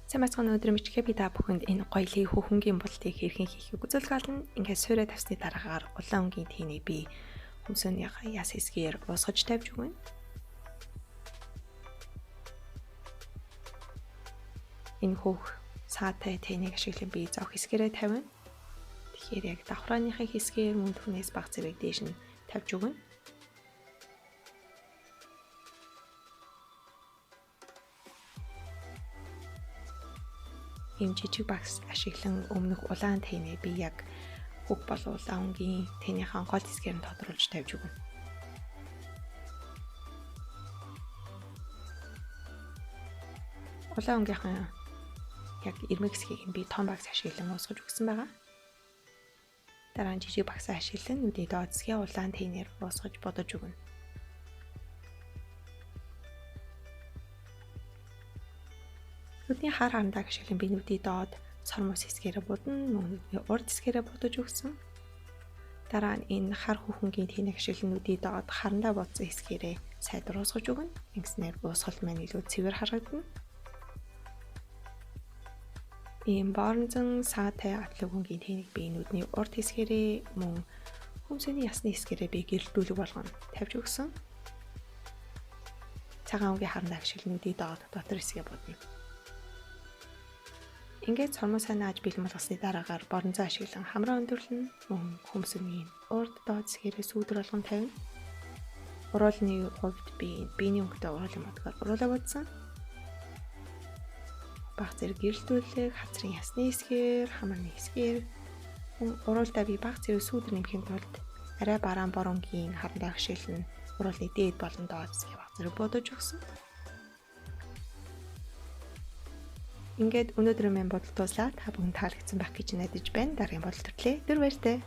Сайн байцгаана, өнөөдрийн бичлэгээ би та бүхэнд энэ гоёлын хөхөнгийн будалтыг хэрхэн хийхийг үзүүлэх болно. Ингээд суурэ тавьсны дараагаар улаан өнгийн тэнийг би хөмсөнийхөө яс хэсгээр уусгаж тавьж өгнө. Энэ хөөх саатай тэнийг ашиглан би зоох хэсгээрээ тавина. Тэгэхээр яг давхрааныхаа хэсгээр мөн түүнээс баг зэрэг дээш нь тавьж өгнө. Ийм жижиг багс ашиглан өмнөх улаан тэйнээ би яг хөг бол улаан өнгийн тэйнийхээ гол хэсгээр нь тодруулж тавьж өгнө. Улаан өнгийнхээ яг ирмэг хэсгийг нь би том багс ашиглан уусгаж өгсөн байгаа. Дараа нь жижиг багсаа ашиглан нүдний доод хэсгээ улаан тэйнээр уусгаж бодож өгнө. Нүдний хар харандааг ашиглан би нүдний доод сормуус хэсгээрээ будна, нүдний урд хэсгээрээ будаж өгсөн. Дараа нь энэ хар хөхөнгийн тэнийг ашиглан нүдний доод харандаа будсан хэсгээрээ сайдруулсгаж өгнө. Ингэснээр уусгалт маань илүү цэвэр харагдана. Ийм боронзон саатай атлаг өнгийн тэнийг би нүдний урд хэсгээрээ мөн хөмсөний ясны хэсгээрээ би гэрэлтүүлэг болгоно тавьж өгсөн. Цагаан өнгийн харандаа ашиглан нүдний доод дотор хэсгээ будна. Ингээд сормуусаа нааж бэлэн болгосны дараагаар боронзоо ашиглан хамраа өндөрлөнө, мөн хөмсөний урд доод хэсгээрээ сүүдэр болгон тавина. Уруулны хувьд би биений өнгөтэй уруулын модгаар уруулаа будсан. Баг зэрэг гэрэлтүүлэг, хацрын ясны хэсгээр, хамарны хэсгээр мөн уруулдаа би баг зэрэг сүүдэр нэмэхийн тулд арай бараан боронгийн харандаа ашиглан уруулны дээд болон доод хэсгээ баг зэрэг будаж өгсөн. Ингээд өнөөдрийн минь бодол дууслаа. Та бүхэн таалагдсан байх гэж найдаж байна. Дараагийн бодол төрлөө. Түр баяртай.